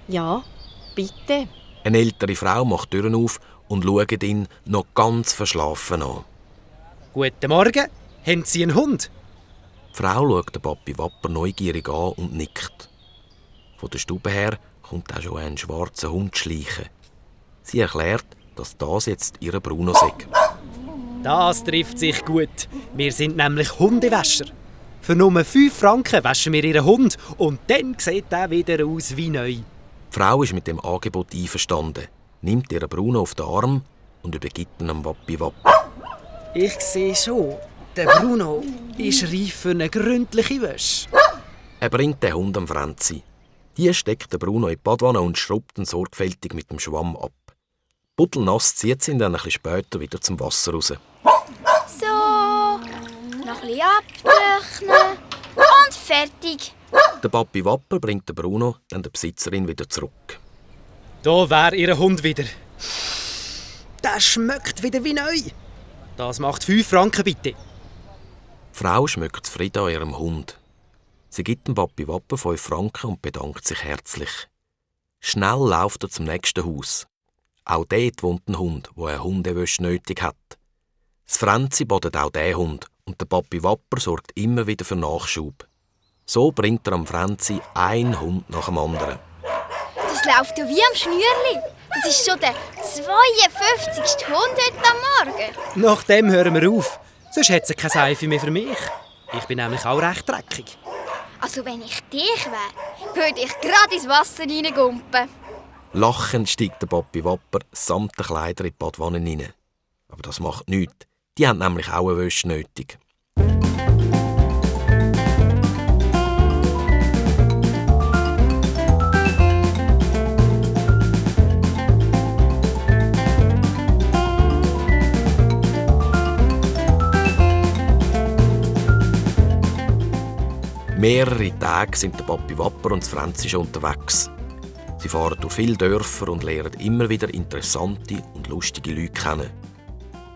Ja, bitte. Eine ältere Frau macht die Türen auf und schaut ihn noch ganz verschlafen an. Guten Morgen. Haben Sie einen Hund? Die Frau schaut den Papi Wapper neugierig an und nickt. Von der Stube her kommt auch schon ein schwarzer Hund schleichen. Sie erklärt, dass das jetzt ihr Bruno sei. Das trifft sich gut. Wir sind nämlich Hundewäscher. Für nur 5 Franken waschen wir Ihren Hund und dann sieht er wieder aus wie neu. Die Frau ist mit dem Angebot einverstanden, nimmt ihren Bruno auf den Arm und übergibt ihn am Papi Wapper. Ich sehe schon, der Bruno ist reif für eine gründliche Wäsche. Er bringt den Hund am Franzi. Die steckt den Bruno in die Badwanne und schrubbt ihn sorgfältig mit dem Schwamm ab. Puttelnass zieht sie ihn dann ein bisschen später wieder zum Wasser raus. So, noch ein bisschen abtrocknen und fertig. Der Papi Wapper bringt den Bruno dann der Besitzerin wieder zurück. Da wäre Ihr Hund wieder. Der schmeckt wieder wie neu. Das macht 5 Franken, bitte. Die Frau schmeckt zufrieden an ihrem Hund. Sie gibt dem Papi Wapper 5 Franken und bedankt sich herzlich. Schnell läuft er zum nächsten Haus. Auch dort wohnt ein Hund, der eine Hundewäsche nötig hat. Das Franzi badet auch diesen Hund und der Papi Wapper sorgt immer wieder für Nachschub. So bringt er am Franzi einen Hund nach dem anderen. Das läuft ja wie am Schnürli. Das ist schon der 52. Hund heute am Morgen. Nach dem hören wir auf. Sonst hat sie keine Seife mehr für mich. Ich bin nämlich auch recht dreckig. Also wenn ich dich wäre, würde ich gerade ins Wasser reingumpen. Lachend steigt der Papi Wapper samt den Kleidern in die Badwanne rein. Aber das macht nichts. Die haben nämlich auch eine Wäsche nötig. Mehrere Tage sind der Papi Wapper und das Franzi schon unterwegs. Sie fahren durch viele Dörfer und lernen immer wieder interessante und lustige Leute kennen.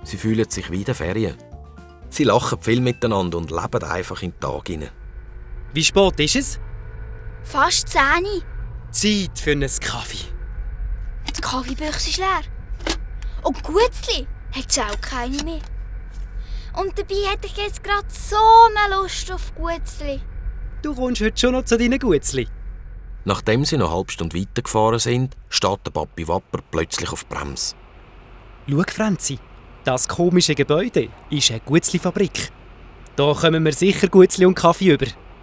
Sie fühlen sich wie in den Ferien. Sie lachen viel miteinander und leben einfach in den Tag hinein. Wie spät ist es? Fast 10 Uhr. Zeit für einen Kaffee. Die Kaffeebüchse ist leer. Und Gutzli hat sie auch keine mehr. Und dabei hätte ich jetzt gerade so eine Lust auf Gutzli. Du kommst heute schon noch zu deinen Gutzli. Nachdem sie noch eine halbe Stunde weitergefahren sind, steht der Papi Wapper plötzlich auf die Bremse. Schau, Franzi, das komische Gebäude ist eine Gutzli-Fabrik. Da kommen wir sicher Gutzli und Kaffee über.